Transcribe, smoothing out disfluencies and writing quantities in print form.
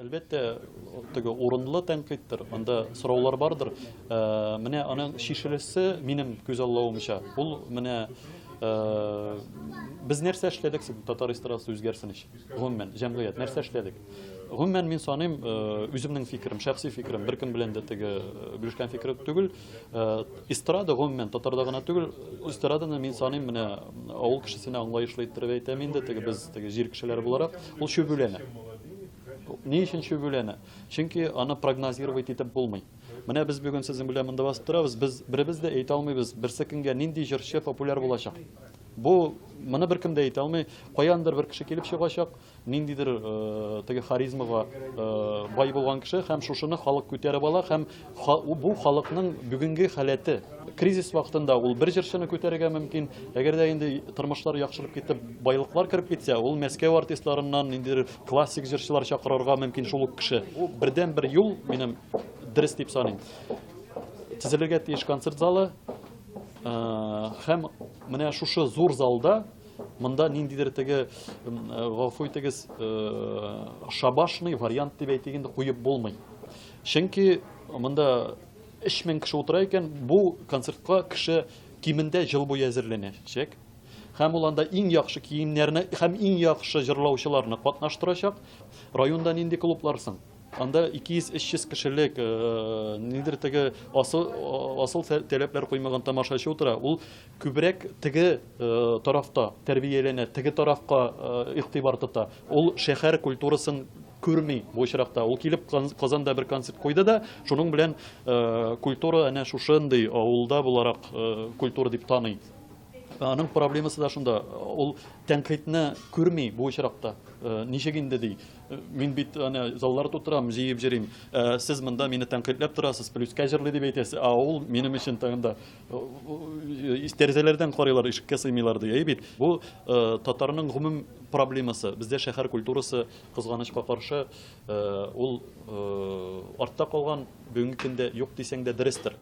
Әлбәттә, теге урынлы тәнкыйтьтер, анда сораулар бардыр. Менә аның чишелеше, минем күзаллавымча, ул менә без нәрсә эшләдек соң татар эстрадасы үзгәрсен өчен? Гомумән, җәмгыять нәрсә эшләдек? Гомумән, мин саныйм, үземнең фикерем, шәхси фикерем, беркем белән дә теге бүлешкән фикерем түгел. Эстрада гомумән татарда гына түгел, эстраданы мин саныйм, менә авыл кешесенә аңлаешлы иттереп әйтәм инде, теге без теге җир кешеләре буларак, ул чүп үләне. Ни өчен чүп үләне? Чөнки аны прогнозировать итеп булмый. Менә без бүген сезнең белән монда басып торабыз, без беребез дә әйтә алмыйбыз, берсе көнгә нинди җырчы популяр булачак. Бу моны беркем дә әйтә алмый. Каяндыр бер кеше килеп чыгачак, ниндидер э, теге харизмага э, бай булган кеше һәм шушыны халык күтәреп ала һәм бу халыкның бүгенге халәте. Кризис вакытында ул бер җырчыны күтәрергә мөмкин. Әгәр дә инде тормышлар яхшырып китеп, байлыклар кереп китсә, ул Мәскәү артистларыннан ниндидер классик җырчылар чакырырга мөмкин шул ук кеше. Бу бердән-бер юл минем дөрес дип саныйм. Төзелергә тиеш концерт залы һәм менә шушы зур залда монда ниндидер теге, гафу итегез, шабашный вариант дип әйтик инде, куеп булмый. Чөнки монда 3000 кеше утыра икән, бу концертка кеше кимендә ел буе әзерләнәчәк. Һәм ул анда иң яхшы киемнәрне һәм иң яхшы җырлаучыларны катнаштырачак. Районда нинди клублар соң? Анда 200-300 кешелек, нидер теге асыл, асыл таләпләр куймаган тамашачы утыра. Ул күбрәк теге тарафта тәрбияләнә, теге тарафка игътибар тота. Ул шәһәр культурасын күрми бу очракта. Ул килеп Казанда бер концерт куйды да, шуның белән культура әнә шушындый авылда буларак культура дип таный. Аның проблемасы да шунда. Ул тәнкыйтьне күрми бу очракта. Ничек инде ди. Мин бит әнә заллар тутырам, җыеп йөрим. Сез монда мине тәнкыйтьләп торасыз, плюска җырлый дип әйтәсез. Ә ул минем өчен тагын да тәрәзәләрдән карыйлар, ишеккә сыймыйлар ди. Әй бит. Бу татарның гомум проблемасы. Бездә шәһәр культурасы, кызганычка каршы, ул артта калган, бүгенге көндә юк дисәң дә дөрестер.